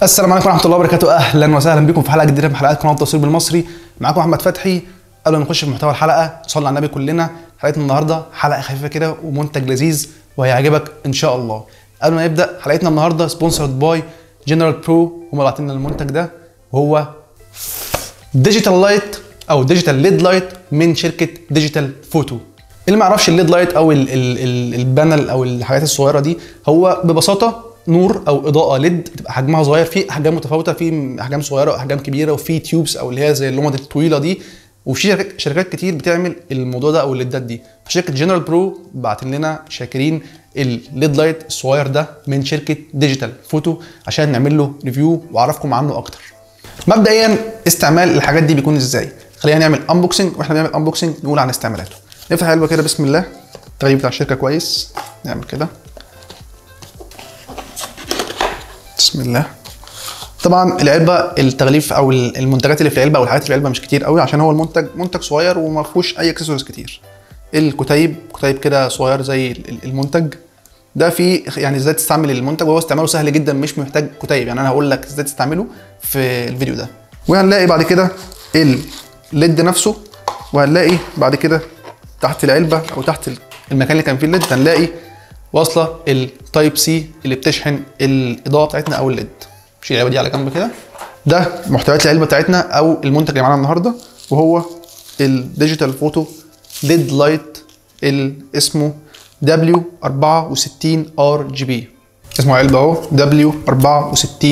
السلام عليكم ورحمة الله وبركاته، اهلا وسهلا بكم في حلقة جديدة من حلقات قناة التصوير بالمصري. معاكم احمد فتحي. قبل ما نخش في محتوى الحلقة صلوا على النبي كلنا. حلقتنا النهارده حلقة خفيفة كده ومنتج لذيذ وهيعجبك ان شاء الله. قبل ما نبدا حلقتنا النهارده sponsored by General Pro، هم باعتين لنا المنتج ده وهو digital light او digital LED light من شركة Digital Photo. اللي ما يعرفش ال LED light او ال panel او الحاجات الصغيرة دي، هو ببساطة نور او اضاءه LED بتبقى حجمها صغير، في احجام متفاوتة، في احجام صغيرة واحجام كبيرة، وفي tubes او اللي هي زي اللمض الطويلة دي، وفي شركات كتير بتعمل الموضوع ده او ال LED ات دي. فشركه General Pro بعتن لنا شاكرين ال LED light الصغير ده من شركة Digital Photo عشان نعمل له review واعرفكم عنه اكتر. مبدئيا استعمال الحاجات دي بيكون ازاي؟ خلينا نعمل unboxing، واحنا بنعمل unboxing نقول عن استعمالاته. نفتح العلبة كده، بسم الله. التغليف بتاع الشركة كويس، نعمل كده بسم الله. طبعا العلبة التغليف او المنتجات اللي في العلبة او الحاجات اللي في العلبة مش كتير قوي، عشان هو المنتج منتج صغير وما فيهوش اي اكسسوارز كتير. الكتيب كتيب كده صغير زي المنتج ده، فيه يعني ازاي تستعمل المنتج، وهو استعماله سهل جدا مش محتاج كتيب، يعني انا هقول لك ازاي تستعمله في الفيديو ده. وهنلاقي بعد كده ال LED نفسه، وهنلاقي بعد كده تحت العلبة او تحت المكان اللي كان فيه ال LED هنلاقي واصله ال type C اللي بتشحن الاضاءة بتاعتنا او ال LED. شيل العلبة دي على جنب كده. ده محتويات العلبة بتاعتنا او المنتج اللي معانا النهارده، وهو ال Digital Photo LED light اللي اسمه W64 RGB. اسمه علبة اهو W64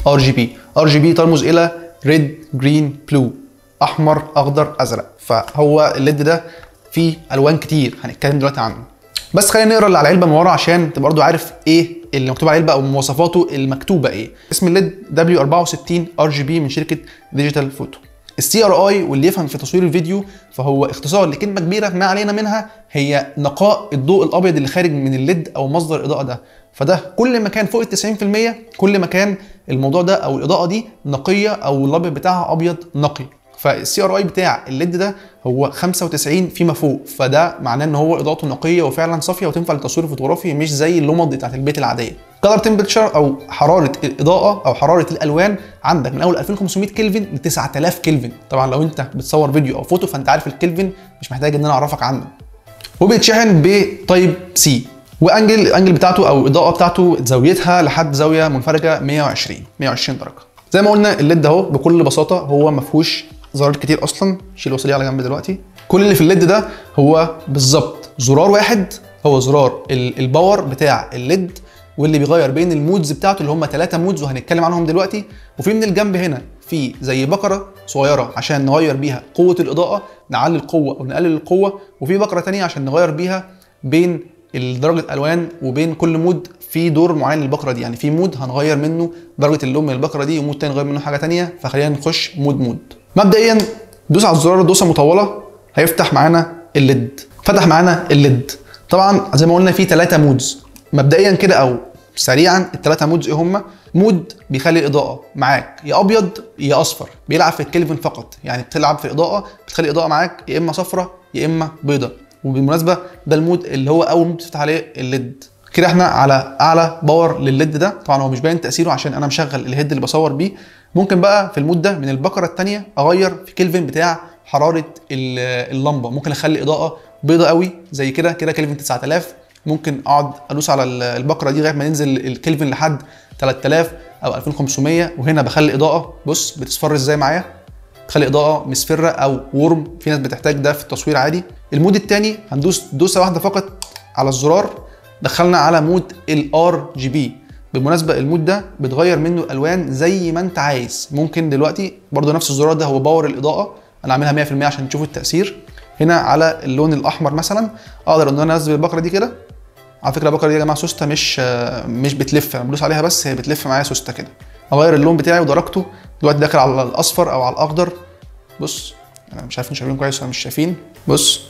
RGB. RGB ترمز الى red green blue، احمر اخضر ازرق. فهو ال LED ده فيه الوان كتير هنتكلم دلوقتي عنه، بس خلينا نقرا اللي على العلبة من ورا عشان تبقى برضه عارف ايه اللي مكتوب على العلبة او مواصفاته المكتوبة ايه. اسم ال LED W64 RGB من شركة Digital Photo. ال CRI واللي يفهم في تصوير الفيديو فهو اختصار لكلمة كبيرة ما علينا منها، هي نقاء الضوء الابيض اللي خارج من ال LED او مصدر الاضاءة ده. فده كل ما كان فوق ال 90% كل ما كان الموضوع ده او الاضاءة دي نقية او الابيض بتاعها ابيض نقي. فال CRI بتاع ال LED ده هو 95 فيما فوق، فده معناه ان هو اضاءته نقية وفعلا صافية وتنفع للتصوير الفوتوغرافي، مش زي اللمض بتاعت البيت العادية. color temperature او حرارة الاضاءة او حرارة الالوان عندك من اول 2500 كلفن ل 9000 كلفن. طبعا لو انت بتصور فيديو او فوتو فانت عارف الكلفن، مش محتاج ان انا اعرفك عنه. وبيتشحن ب type C، و angle ال angle بتاعته او الاضاءة بتاعته زاويتها لحد زاوية منفرجه 120 درجه. زي ما قلنا ال LED اهو بكل بساطة هو ما فيهوش زرار كتير اصلا. شيل الوصليه على جنب دلوقتي. كل اللي في ال LED ده هو بالظبط زرار واحد، هو زرار ال power بتاع ال LED، واللي بيغير بين ال modes بتاعته اللي هم 3 modes وهنتكلم عنهم دلوقتي. وفي من الجنب هنا في زي بكره صغيرة عشان نغير بيها قوة الاضاءة، نعلي القوة او نقلل القوة، وفي بكره ثانية عشان نغير بيها بين درجه الالوان وبين كل mode في دور معين للبكره دي. يعني في mode هنغير منه درجه اللون من البكرة دي، و mode تاني نغير منه حاجة ثانية. فخلينا نخش mode mode. مبدئيا دوس على الزرار دوسة مطولة هيفتح معانا ال LED. فتح معانا ال LED. طبعا زي ما قلنا في 3 modes مبدئيا كده او سريعا. الثلاثة modes ايه هما؟ mode بيخلي الاضاءة معاك يا ابيض يا اصفر، بيلعب في الكلفن فقط، يعني بتلعب في الاضاءة بتخلي الاضاءة معاك يا اما صفرة يا اما بيضة. وبالمناسبة ده ال mode اللي هو اول mode بتفتح عليه ال LED. كده احنا على اعلى power لل LED ده. طبعا هو مش باين تاثيره عشان انا مشغل ال head اللي بصور بيه. ممكن بقى في ال mode ده من البكرة الثانية اغير في كلفن بتاع حرارة اللمبة، ممكن اخلي اضاءه بيضة قوي زي كده كده كلفن 9000، ممكن اقعد ادوس على البكرة دي لغاية ما ينزل الكلفن لحد 3000 او 2500. وهنا بخلي اضاءه، بص بتصفر ازاي معايا، بخلي اضاءه مصفره او warm، في ناس بتحتاج ده في التصوير عادي. ال mode الثاني هندوس دوسة واحدة فقط على الزرار، دخلنا على mode ال RGB. بالمناسبة ال mode ده بتغير منه الالوان زي ما انت عايز. ممكن دلوقتي برضو نفس الزرار ده هو power الاضاءة، انا عاملها 100% عشان تشوفوا التاثير. هنا على اللون الاحمر مثلا اقدر ان انا انزل البكرة دي كده. على فكرة البكرة دي يا جماعة سوسته، مش بتلف، انا بدوس عليها بس هي بتلف معايا سوسته كده. اغير اللون بتاعي ودرجته، دلوقتي داخل على الاصفر او على الاخضر. بص انا مش عارف شايفين كويس ولا مش شايفين، بص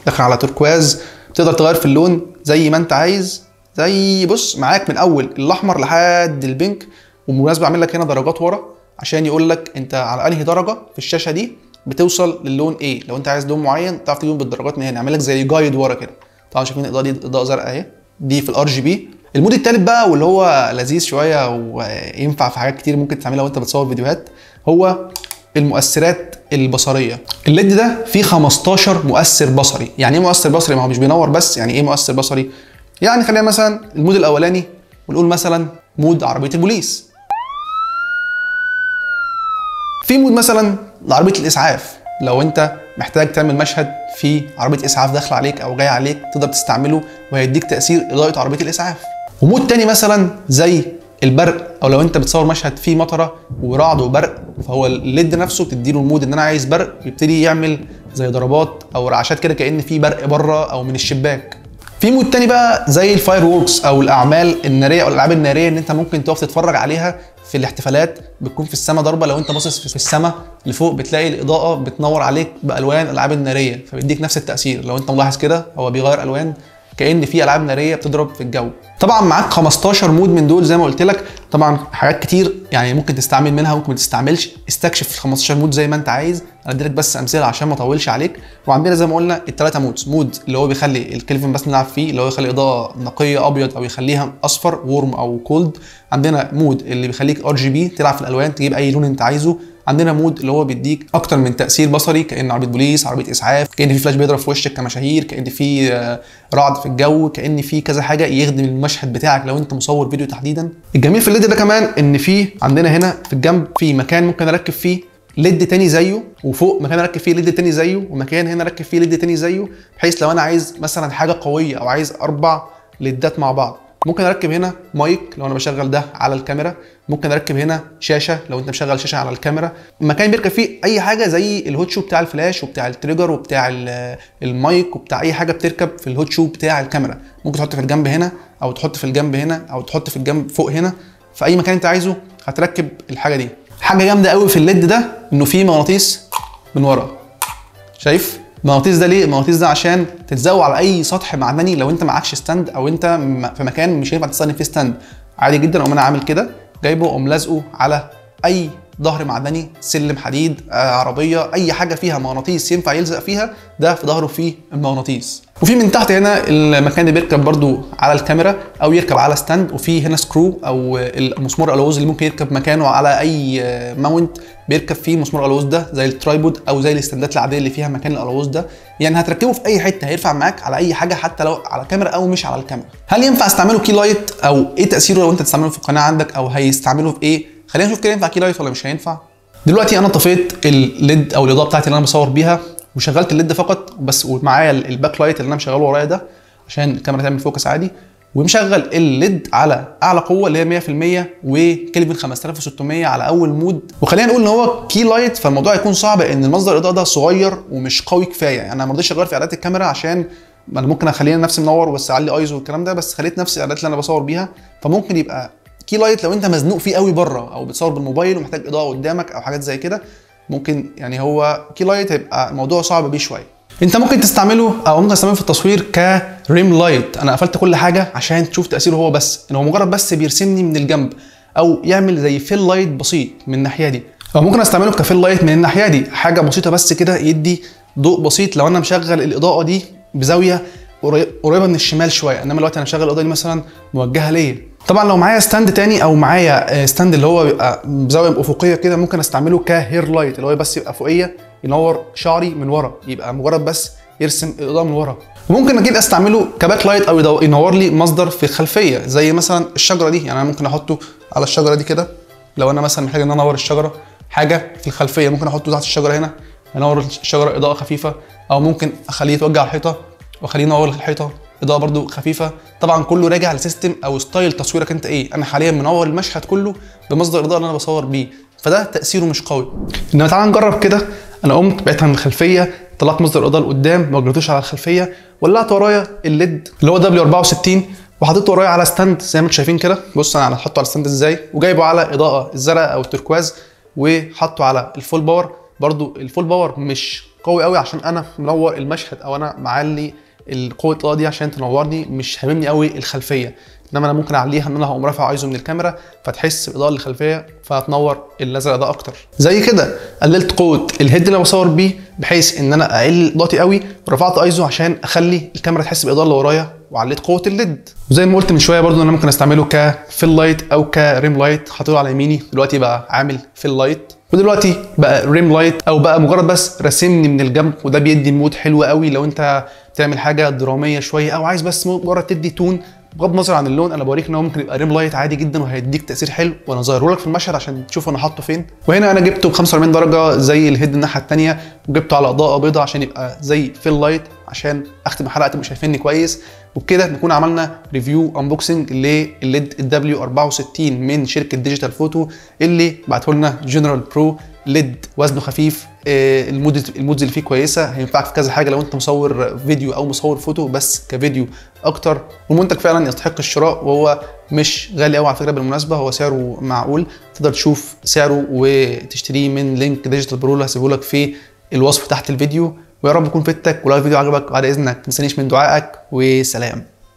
داخل على تركواز. تقدر تغير في اللون زي ما انت عايز، زي بص معاك من اول الاحمر لحد ال pink. وبالمناسبة اعمل لك هنا درجات ورا عشان يقول لك انت على انهي درجه في الشاشة دي بتوصل للون ايه. لو انت عايز لون معين تعرف تجيبه بالدرجات من هنا، اعمل لك زي guide ورا كده. طبعا شايفين الاضاءة دي اضاءه زرقاء اهي، دي في ال RGB. ال mode الثالث بقى واللي هو لذيذ شوية وينفع في حاجات كتير ممكن تعملها وانت بتصور فيديوهات، هو المؤثرات البصرية. ال LED ده فيه 15 مؤثر بصري. يعني ايه مؤثر بصري؟ ما هو مش بينور بس. يعني ايه مؤثر بصري؟ يعني خلينا مثلا ال mode الاولاني ونقول مثلا mode عربية البوليس. في mode مثلا لعربيه الاسعاف، لو انت محتاج تعمل مشهد في عربية اسعاف داخله عليك او جاية عليك تقدر تستعمله وهيديك تاثير اضاءه عربية الاسعاف. و mode تاني مثلا زي البرق، او لو انت بتصور مشهد فيه مطره ورعد وبرق، فهو ال LED نفسه بتديله ال mode ان انا عايز برق، يبتدي يعمل زي ضربات او رعشات كده كأن في برق بره او من الشباك. في mode تاني بقى زي ال fireworks او الاعمال النارية او الالعاب النارية، ان انت ممكن تقف تتفرج عليها في الاحتفالات، بتكون في السماء ضربه، لو انت باصص في السماء لفوق بتلاقي الاضاءة بتنور عليك بالوان الالعاب النارية، فبيديك نفس التاثير. لو انت ملاحظ كده هو بيغير الوان كأن في العاب نارية بتضرب في الجو. طبعا معاك 15 mode من دول زي ما قلت لك، طبعا حاجات كتير يعني ممكن تستعمل منها وممكن ما تستعملش، استكشف ال 15 mode زي ما انت عايز. انا اديلك بس امثلة عشان ما اطولش عليك. وعندنا زي ما قلنا الثلاثة modes، mode اللي هو بيخلي الكلفن بس نلعب فيه، اللي هو يخلي اضاءه نقية ابيض او يخليها اصفر warm او cold. عندنا mode اللي بيخليك RGB تلعب في الالوان تجيب اي لون انت عايزه. عندنا mode اللي هو بيديك اكتر من تاثير بصري، كأن عربية بوليس، عربية اسعاف، كأن في فلاش بيضرب في وشك كمشاهير، كأن في رعد في الجو، كأن في كذا حاجة يخدم المشهد بتاعك لو انت مصور فيديو تحديدا. الجميل في ال LED ده كمان ان في عندنا هنا في الجنب في مكان ممكن اركب فيه LED تاني زيه، وفوق مكان اركب فيه LED تاني زيه، ومكان هنا اركب فيه LED تاني زيه، بحيث لو انا عايز مثلا حاجة قوية او عايز 4 LEDات مع بعض ممكن اركب هنا مايك لو انا بشغل ده على الكاميرا، ممكن اركب هنا شاشة لو انت مشغل شاشة على الكاميرا. مكان بيركب فيه اي حاجة زي ال hot shoe بتاع الفلاش وبتاع ال trigger وبتاع المايك وبتاع اي حاجة بتركب في ال hot shoe بتاع الكاميرا. ممكن تحط في الجنب هنا او تحط في الجنب هنا او تحط في الجنب فوق هنا، في اي مكان انت عايزه هتركب الحاجة دي. حاجة جامدة قوي في ال LED ده انه فيه مغناطيس من ورا. شايف المغناطيس ده ليه؟ المغناطيس ده عشان تتزوق على اي سطح معدني لو انت معكش stand او انت في مكان مش هينفع تستخدم فيه stand، عادي جدا اقوم انا عامل كده جايبه اقوم لازقه على اي ظهر معدني، سلم حديد، عربية، اي حاجة فيها مغناطيس ينفع يلزق فيها، ده في ظهره فيه المغناطيس. وفي من تحت هنا المكان اللي بيركب برده على الكاميرا او يركب على stand، وفي هنا screw او المسمار الالوز اللي ممكن يركب مكانه على اي mount بيركب فيه مسمار الالوز ده، زي ال tripod او زي ال standات العادية اللي فيها مكان الالوز ده. يعني هتركبه في اي حتة هيرفع معاك على اي حاجة، حتى لو على كاميرا او مش على الكاميرا. هل ينفع استعمله key light او ايه تاثيره لو انت تستعمله في القناة عندك او هيستعمله في ايه؟ خلينا نشوف كده ينفع key light ولا مش هينفع. دلوقتي انا طفيت ال LED او الاضاءة بتاعتي اللي انا بصور بيها وشغلت ال LED فقط بس، ومعايا ال back light اللي انا مشغله ورايا ده عشان الكاميرا تعمل focus عادي، ومشغل ال LED على اعلى قوة اللي هي 100% وكلفن 5600 على اول mode. وخلينا نقول ان هو key light، فالموضوع هيكون صعب ان المصدر الاضاءة ده صغير ومش قوي كفاية. يعني انا ما رضيتش اغير في اعدادات الكاميرا عشان انا ممكن اخليها نفسي منور بس اعلي ايزو والكلام ده، بس خليت نفس الاعدادات اللي انا بصور بيها. فممكن يبقى key light لو انت مزنوق فيه قوي بره او بتصور بالموبايل ومحتاج اضاءه قدامك او حاجات زي كده، ممكن يعني هو key light هيبقى الموضوع صعب بيه شوية. انت ممكن تستعمله او ممكن تستعمله في التصوير ك rim light. انا قفلت كل حاجة عشان تشوف تاثيره هو بس، ان هو مجرد بس بيرسمني من الجنب او يعمل زي fill light بسيط من الناحية دي، او ممكن استعمله ك fill light من الناحية دي، حاجة بسيطة بس كده يدي ضوء بسيط لو انا مشغل الاضاءة دي بزاوية قريبه من الشمال شوية. انما دلوقتي انا مشغل الاضاءة دي مثلا موجهة ليا. طبعا لو معايا stand تاني او معايا stand اللي هو بيبقى بزاوية افقية كده، ممكن استعمله ك hair light اللي هو بس يبقى فوقيه ينور شعري من ورا، يبقى مجرد بس يرسم الاضاءة من ورا. وممكن اكيد استعمله ك back light او ينور لي مصدر في الخلفية زي مثلا الشجرة دي. يعني انا ممكن احطه على الشجرة دي كده لو انا مثلا محتاج ان انا انور الشجرة، حاجة في الخلفية ممكن احطه تحت الشجرة هنا انور الشجرة اضاءه خفيفة، او ممكن اخليه يتوجه على الحيطة واخليه ينور الحيطة اضاءه برده خفيفة. طبعا كله راجع ل system او style تصويرك انت ايه. انا حاليا منور المشهد كله بمصدر الاضاءة اللي انا بصور بيه، فده تاثيره مش قوي. انما تعال نجرب كده. انا قمت بعدت عن الخلفية، طلعت مصدر الاضاءة لقدام، ما وجهتوش على الخلفية، ولعت ورايا ال LED اللي هو W64 وحطيته ورايا على stand زي ما انتم شايفين كده. بص انا هحطه على stand ازاي، وجايبه على اضاءه الزرقاء او التركواز، وحطه على ال full power. برده ال full power مش قوي قوي عشان انا منور المشهد او انا معلي القوة الاضاءة دي عشان تنورني، مش هاممني قوي الخلفية. انما انا ممكن اعليها ان انا هقوم رافع ايزو من الكاميرا فتحس بالاضاءة الخلفية فهتنور الازرق ده اكتر. زي كده قللت قوة ال head اللي انا بصور بيه بحيث ان انا اقل اضاءتي قوي، ورفعت ايزو عشان اخلي الكاميرا تحس بالاضاءة اللي ورايا وعليت قوة ال LED. وزي ما قلت من شوية برضو انا ممكن استعمله ك fill light او ك rim light. حاطه على يميني دلوقتي بقى عامل fill light، ودلوقتي بقى rim light، او بقى مجرد بس راسمني من الجنب، وده بيدي mood حلو قوي لو انت تعمل حاجة درامية شوية او عايز بس مجرد تدي tone بغض النظر عن اللون. انا بوريك ان هو ممكن يبقى rim light عادي جدا وهيديك تاثير حلو، وانا ظاهره لك في المشهد عشان تشوف انا حاطه فين. وهنا انا جبته ب 45 درجه زي ال head الناحية الثانية، وجبته على اضاءه بيضاء عشان يبقى زي fill light عشان اختم الحلقة تبقوا شايفيني كويس. وبكده نكون عملنا review unboxing لل LED ال W64 من شركة Digital Photo اللي بعته لنا General Pro. LED وزنه خفيف، ال modes اللي فيه كويسة، هينفعك في كذا حاجة لو انت مصور فيديو او مصور فوتو، بس كفيديو اكتر. والمنتج فعلا يستحق الشراء، وهو مش غالي قوي على فكرة بالمناسبة، هو سعره معقول. تقدر تشوف سعره وتشتريه من link Digital Pro اللي هسيبه لك في الوصف تحت الفيديو. ويا رب يكون فدتك، ولو الفيديو عجبك بعد اذنك ما تنسانيش من دعائك، وسلام.